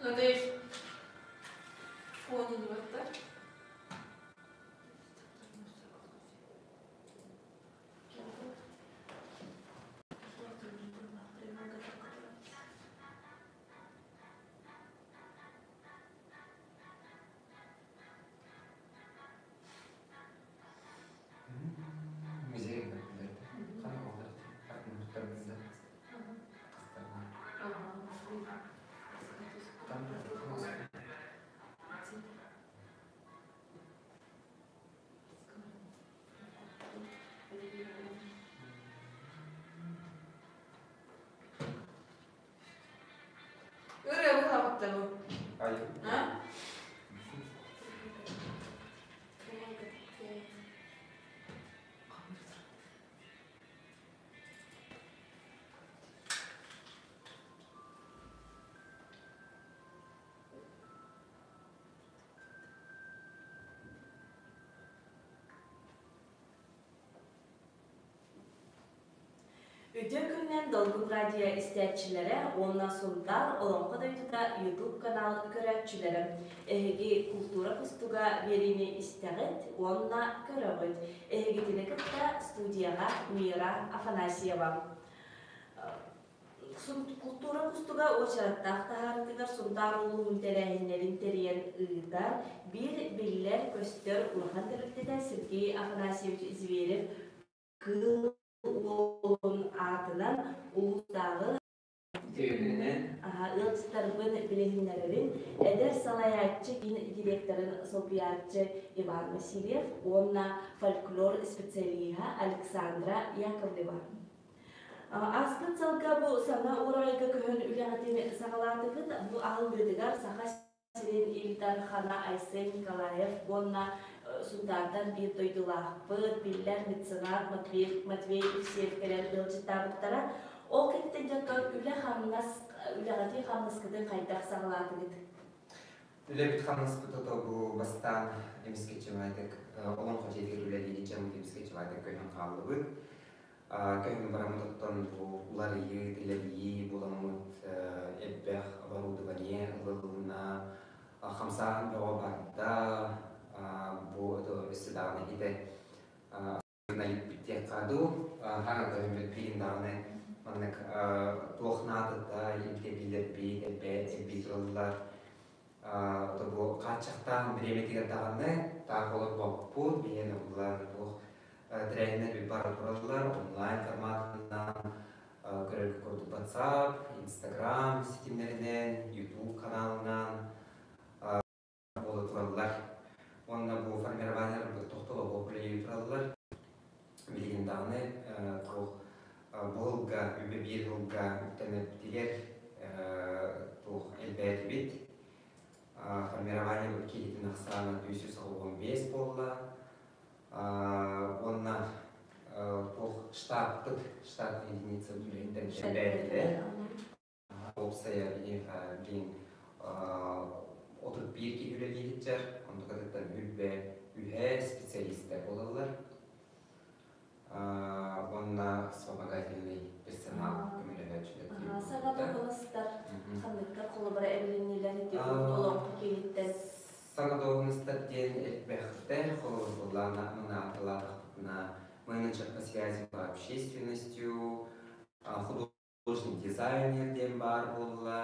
Надеюсь, поняли вот так. Музей көрдүлэр ханна буолар атын туттарбында Ырыа быһабыттар бу. Ай. А? Үтүө күнүнэн Долгун радио истээччилэрэ уонна Сунтаар Олоҥхо дойдута YouTube канал көрөөччүлэрэ. Эһиги култуура кустуга биэриини истэҕит уонна көрөҕүт. Эһигитини кытта студияҕа Мира Афанасьева. Култуура кустуга уочараттаах таһаарыытыгар Сунтаар улууһун тэрээһиннэрин тэрийэн ыытар биир биллэр-көстөр улахан тэрилтэтэ Сергей Афанасьевич Зверев Кыыл Уолун аатынан улуустааҕы ыалдьыттарбын билиһиннэрэбин. Эдэр салайааччы киин директорын солбуйааччы Иван Васильев уонна фольклор специалиһа Александра Яковлева. Ааспыт сылга бу саҥа уурайга көһөн үлэҕитин саҕалаатыгыт. Бу аһыллыытыгар Саха сирин Ил Дархана Айсен Николаев уонна Сунтаартан биир дойдулаахпыт, биллэр меценат Матвей, Матвей Евсеев кэлэн ыалдьыттаабыттара. Ол кэнниттэн дьонтон үлэ-хамнас, үлэҕитин-хамнаскытын хайдах саҕалаатыгыт? Үлэбит-хамнаспыт ото бу бастаан эмискэччи олоҥхо дьиэтигэр үлэлиир дьоммут эмискэччи көһөн хааллыбыт. Көһөн бараммыт оттон бу уларыйыы, тэлэрийии буламмыт элбэх оборудование ылылынна, хамсааһын бөҕө барда, бу өссө даҕаны итэ диэххэ дуу, хаҥа көһүммүт билин даҕаны маннык туох наадата ирдэбиллэрбит элбии тураллар. Бу хааччахтаан бириэмэтигэр даҕаны таах олорбоппут, биһиэнэ буллар туох тэрээһиннэр бара тураллар, онлайн форматынан көрөргө курдук WhatsApp, Instagram ситимнэринэн, YouTube каналынан буола тураллар. Уонна бу формированиелар тохтоло үлэлии тураллар. Билигин даҕаны туох бу сылга, үбэ биир сылга үктэнэрбитигэр туох элбээтибит. Формирование киһитин ахсаана 395 буолла. Уонна туох штатпыт, штатная единица үлэһиттэн элбээтилэр. Уопсайа биһиэхэ билин 31 киһи үлэлииһиччэр, онтукатыттан үрбэ үһэ специалистар буолаллар. Уонна вспомогательный персонал көмөлөһөөччүлэр Саҥа дуоһунастар ханныктар холобура эбилиннилэр ити олоҥхо кииниттэн? Саҥа дуоһунастар диэн элбэхтэр, холобур буоллаҕына мынааталаатахпытына менеджер по связи по общественностью, художник дизайнер диэн баар буолла.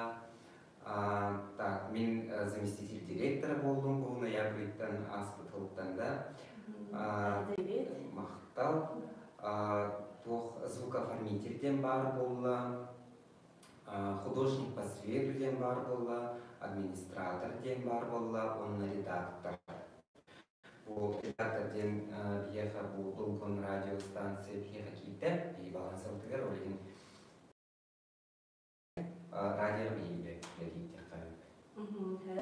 Так, мин заместитель директора буоллум бу ноябрьтан ааспыт сылтан да. Махтал. Туох звукооформитель диэн баар буолла. Художник по свету диэн баар буолла. Администратор диэн баар буолла. Уонна редактор. Бу редактор диэн биһиэхэ бу Долгун радиостанция биһиэхэ киирдэ. Биһиги балансабытыгар ол иһин радио биһиги үлэлиир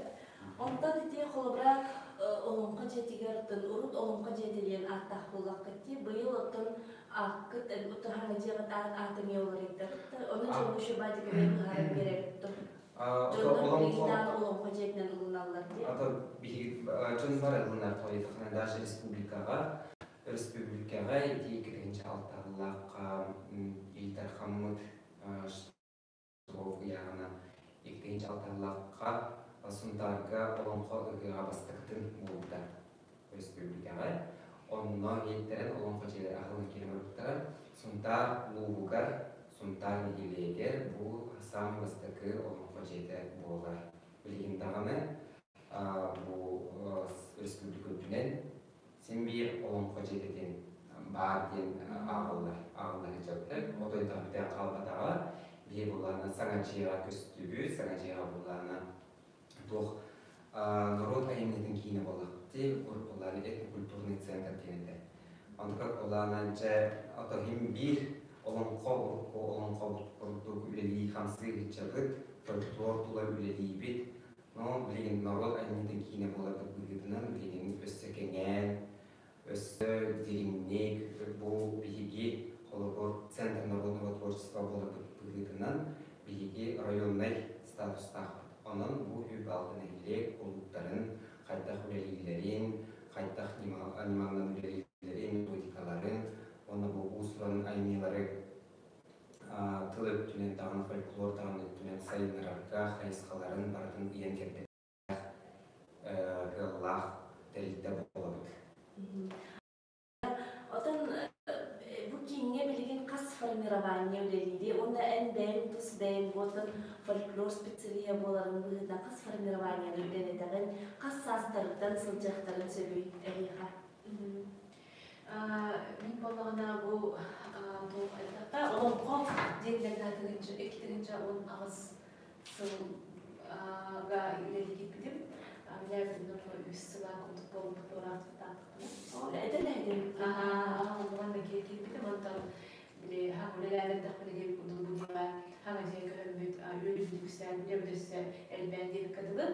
Онтон ити холобура Олоҥхо дьиэтигэр оттон урут Олоҥхо дьиэтэ диэн ааттаах буоллаххыт дии, быйыл оттон ааккыт утаһаҥа дьиэҕит аат эмиэ уларыйда. Ону дьоҥҥо баадьыкабыт быһааран биэрэрбит дуо? Дьоннор билигин даҕаны Олоҥхо дьиэтинэн ылыналлар дии. Ото биһиги дьон бар ылынар тоойутахына даже республикаҕа республикаҕа ити 2-6 сыллаахха Ил Дархаммыт ыйааҕынан 2006-лаахха Сунтаарга Олоҥхо ыһыаҕа бастакытын буолбута өрөспүүбүлүкэҕэ. Онно иһиттэрэн Олоҥхо дьиэлэрэ аһыллан киирэн барбыттара. Сунтаар улууһугар, Сунтаар нэһилиэгэр бу саамай бастакы Олоҥхо дьиэтэ буолар. Билигин даҕаны бу өрөспүүбүлүкэ үрдүнэн син биир Олоҥхо дьиэтин баар диэн ааҕыллар, ааҕылла сылдьабыттар. Отой да бүтэн хаалбатаҕа. Биһи буллаана саҥа дьиэҕэ көстүбүт, саҥа дьиэҕэ буллаана туох норуот айымньытын киинэ буоллахпыт дии, буллаана этнокультурный центр диэн этэ. Онтукар буллаана дьэ ото иһин биир олоҥхо урукку олоҥхо курдук үлэлии-хамсыы сылдьабыт, фольклор тула үлэлиибит. Но билигин норуот айымньытын киинэ буоларбыт быһыытынан билигин өссө кэҥээн, өссө дириҥник бу биһиги холобур Центр народного творчества буоларбыт быһыытынан биһиги районнай статустаахпыт. Онон бу үп алта нэһилиэк кулууптарын хайдах үлэлииллэрин, хайдах ньыманан үлэлииллэрин, методикаларын уонна бу уус-уран айымньылары тыл өттүнэн даҕаны, фольклор даҕаны өттүнэн сайыннарарга хайысхаларын барытын ыйан кэрдэр ыаллаах тэрилтэ буолабыт. Отон бу кииҥҥэ билигин хас формирование үлэлиирий уонна эн бэйэҥ тус бэйэҥ буотан фольклор специалиһа буоларын быһыытынан хас формированиены үлэлэтэҕин, хас саастарыттан сылдьыахтарын сөбүй эһиэхэ? Мин буоллаҕына бу туох эттэххэ олоҥхо диэннэрин тыһыынча 2018 сылга үлэлии киирбитим. Билээбитим үс сыла курдук буолбут буолаахтаахпын. Этэн Онно киирбитим онтон били хаҥ үлэлээбэттэхпинэ диэбит курдук бу дьиэҕэ хаҥа дьиэ көһөммүт үөрүүбүт үксээн үлэбит өссө элбээн диэбиккэ дылы.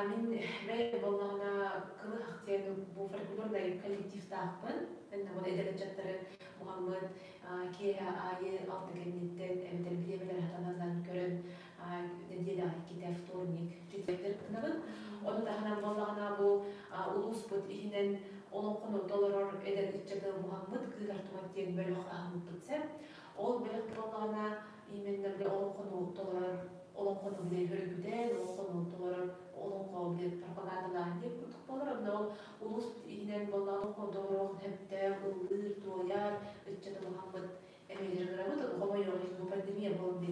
Мин бэйэм буоллаҕына Кылыһах диэн бу фольклорнай коллективтаахпын. Онно эдэр ыччаттары муһаммыт киэһэ аайы алта кэнниттэн эбэтэр бириэмэлэр хатананан көрөн нэдиэлэҕэ иккитэ вторник четверг гынабын. Ону таһынан буоллаҕына бу улууспут иһинэн олоҥхону толорор эдэр ыччаты муһаммыт Кыыһар Тумат диэн бөлөх аһыммыппыт сөп. Ол бөлөх буоллаҕына именно олоҥхону толорор олоҥхону били хөргүтэн, олоҥхону толорор олоҥхо били пропагандалааһын диэн курдук буолар. Онно ол улуус иһинэн буоллаҕына олоҥхо доҕороох сөптөөх, ыллыыр, туойар, ыччаты муһаммыт эмиэлэр гынабыт. Хомойуох иһин бу пандемия буолан би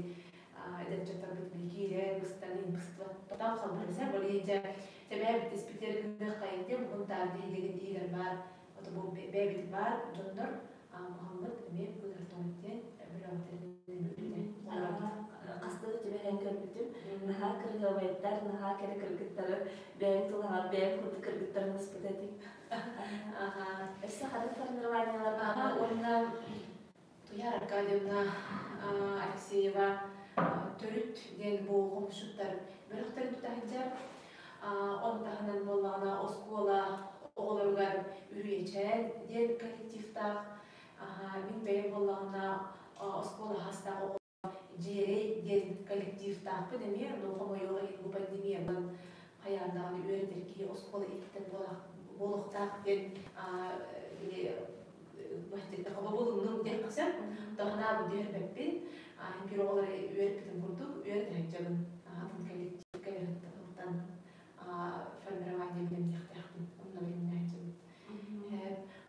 эдэр ыччаттарбыт били киирэн, быстан, быстыбаттан халбарыса более дьэ испитер гыныаххайын диэн бу таар биһигин иһигэр баар ото бу бэйэбит баар дьоннор муһаммыт эмиэ кыыһар диэн Хаста да түбэһэн көрбүтүм. Наһаа кыргыабайдар, наһаа кэрэ кыргыттары, бэйэҥ тулаҕар бэйэҥ курдук кыргыттарын ыспыт этиҥ. Өссө ханнык формированиелар бааллар? Уонна Туяра Аркадьевна Алексеева төрүт диэн бу хомусчуттар бөлөхтөрүн тута сылдьар. Ону таһынан буоллаҕына оскуола оҕолоругар Үрүйэчээн диэн коллективтаах. Мин бэйэм буоллаҕына оскуола хастаах оҕо Дьиэрэй диэн коллективтаахпын эмиэ, но хомойуох иһин бу пандемиянан хайаан даҕаны үөрэтэр киһи оскуола иһиттэн буолуохтаах диэн били булуннум диэххэ сөп. Таһынаа бу түһэрбэппин. Биир оҕолору үөрэппитим курдук үөрэтэ сылдьабын. Атын коллективка үөрэттэн формирование билимниэхтээхпин. Онно билимнээччибин.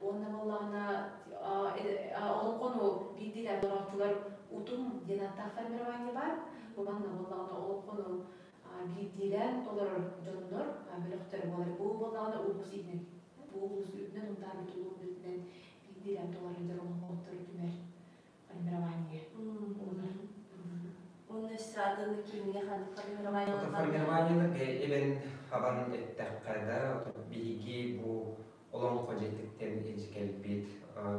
Уонна буоллаҕына олоҥхону биирдиилээн толорооччулар утум диэн ааттаах формирование баар. Бу манна буоллаҕына олоҥхону биирдиилээн толорор дьоннор бөлөхтөр буолар. Бу буоллаҕына улуус иһинэн. Бу улуус үрдүнэн унтаарбыт улуус үрдүнэн биирдиилээн толорор дьон олоҥхоһуттары түмэр формирование буолар. Уонна өссө атын кииҥҥэ ханнык формированиелар Формированиелар эбэн хабан эттэххэ да, биһиги бу олоҥхо дьиэтиттэн илдьи кэлбит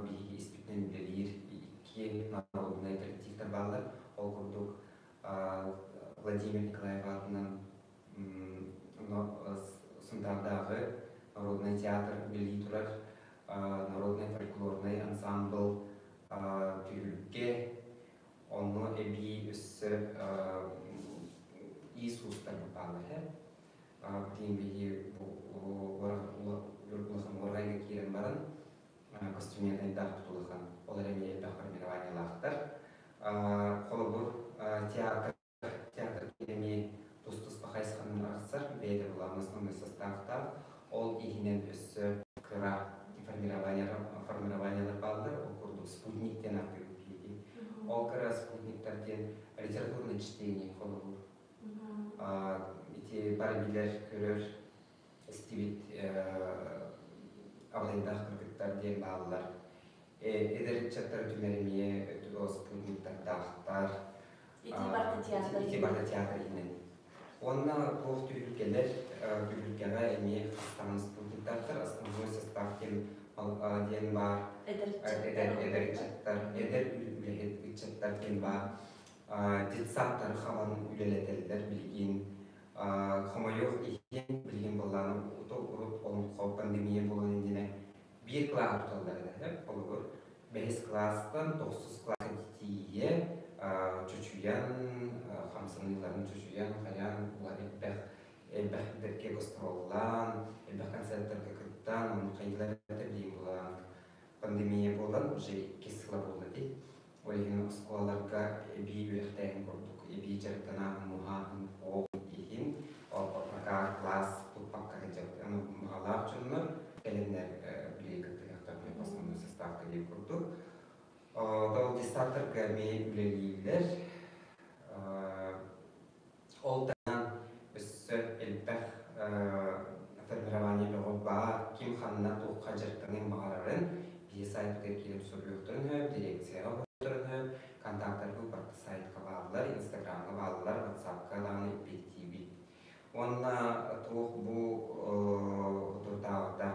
биһиги испитинэн үлэлиир икки народнай коллективтар бааллар. Ол курдук Владимир Николаев аатынан Сунтаардааҕы народнай театр үлэлии турар народнай фольклорнай ансаамбыл түһүлгэ онно эбии өссө иис уустар бааллар һэ билигин биһиги улахан уорҕайга киирэн баран костюмернайдаах тутулахан ол эрэ эмиэ элбэх формированиелаахтар холобур театр театр Эмиэ тус-туспа хайысханан арахсар, бэйэтэ былаан основной составтаах, ол иһинэн өссө кыра формированиелар бааллар, ол курдук спутник диэн ааттыыбыт биһиги. Ол кыра спутниктар диэн литературное чтение холобур. Ити бары билэр, көрөр, истибит абытайдаах кыргыттар диэн бааллар. Эдэр ыччаттар түмэр эмиэ спутниктардаахтар. Ити барыта театр Ити барыта театр иһинэн. Уонна туох түһүлгэлэр, түһүлгэҕэ эмиэ хастаан спутниктаахтар, основной состав диэн диэн баар. Эдэр Эдэр эдэр ыччаттар, эдэр үлэһит ыччаттар диэн баар. Детсадтары хабан үлэлэтэллэр билигин. Хомойуох иһин, билигин былаан урут олоҥхо пандемия буолан иннинэ биир кылааһы туталлар этэ. Холобур, бэһис кылаастан тохсус кылааска тиийэ чочуйан, хамсаныыларын чочуйан, хайаан элбэх элбэх бэркэ гастроллаан, элбэх концерттарга кыттан, онно хайыылар этэ билигин булаан пандемия буолан уже иккис сыла буолла дии. Ол иһин оскуолаларга эбии үөрэхтээһин курдук эбии дьарыктанааһын, муһааһын, оҕо иһин пока класс туппакка сылдьабыт. Аны баҕалаах дьоннор кэлэннэр били кыттыһыахтарын основной составка диэн курдук. Ол детсадтарга эмиэ үлэлииллэр. Ол таһынан өссө элбэх формирование бөҕө баар, ким ханна туохха дьарыктаныан баҕарарын биһи сайтпытыгар киирэн суруйуохтарын сөп, дирекцияҕа барыахтарын сөп, контактарбыт барыта сайтка бааллар, инстаграмҥа бааллар, ватсапка даҕаны эппиэттиибит. Уонна туох бу туртааҕыта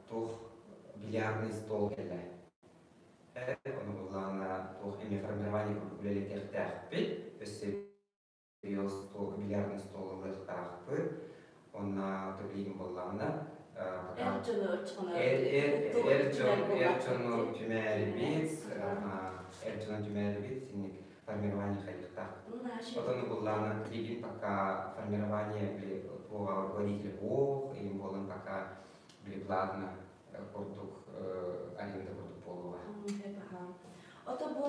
туох бильярдный стол кэллэ. Ону буллаҕына туох эмиэ формирование курдук үлэлэтиэхтээхпит, өссө бильярдный стол ылыахтаахпыт. Уонна билигин буоллаҕына Эр дьону оччоҕуна эр эр эр дьон эр дьону түмээрибит, эр дьону түмээрибит синник формирование хайыахтаах. Отону буллаҕына билигин пока формирование били туоҕа руководитель буох, иһин буолан пока били платно курдук аренда курдук буолуоҕа. Ото бу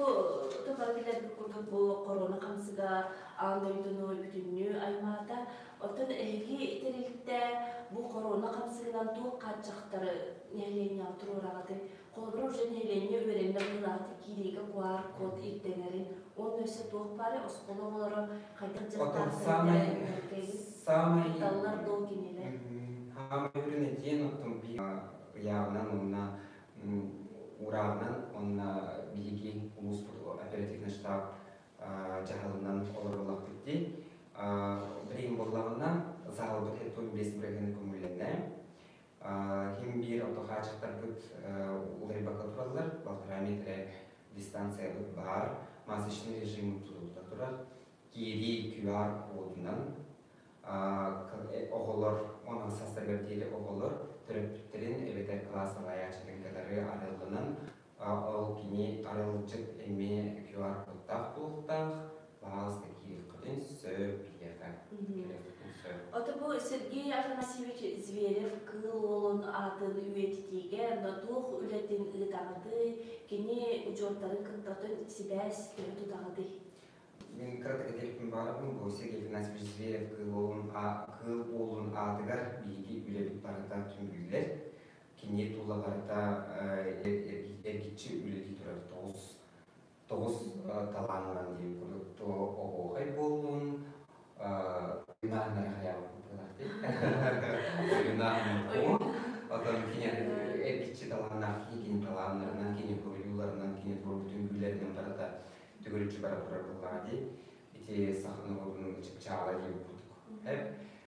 тутар билэрбит курдук бу корона хамсыга аан дойдуну бүтүннүү аймаата. Оттон эһиги тэрилтэ бу корона хамсыгынан туох хааччахтары нэһилиэнньэҕэ туруораҕытый? Холобура уже нэһилиэнньэ үөрэннэ быһыылаахтык киириигэ QR код ирдэнэрин уонна өссө туох баары оскуола оҕолоро хайдах Отон самай самай таллар доо кинилэр? Хаамай үрүн этиэн оттон биир ыйааҕынан уонна уурааҕынан уонна биһиги улууспут оперативный штаб дьаһалынан олоруллахпыт дии. Билигин буоллаҕына заалбыт 75 бырыһыан көҥүллэннэ. Хим биир ото хааччахтарбыт уларыйбакка тураллар, балтараа метрэ дистанциябыт баар, масочный режим тутулла турар. Киирии QR кодунан оҕолор онон састарыгар диэри оҕолор төрөппүттэрин эбэтэр кылаас салайааччытын кытары арылланан ол кини арылдьыт эмиэ QR кодтаах буолуохтаах, баҕаласта киириэххитин сөп, биһиэхэ кэлиэххитин сөп. Ото бу Сергей Афанасьевич Зверев Кыыл Уолун аатын үйэтитиигэ туох үлэтин ыытаҕытый, кини удьуордарын кыттатын сибээс төһө тутаҕытый? Мин кыратык этиэхпин баҕарабын, бу Сергей Афанасьевич Зверев Кыыл Уолун аатыгар биһиги үлэбит барыта түмүллэр. Кини тула барыта эргиччи үлэлии турар тоҕус талаанынан диэн курдук оһуохай буоллун, юнааһыннары хайаабыт юнааһын Отон кини эргиччи талааннаах кини кини талааннарынан, кини хоруйууларынан, кини туруорбут үҥкүүлэринэн барыта төгүрүччү бара турар буоллаҕа дии. Ити саха норуотун чыпчаала диэн курдук.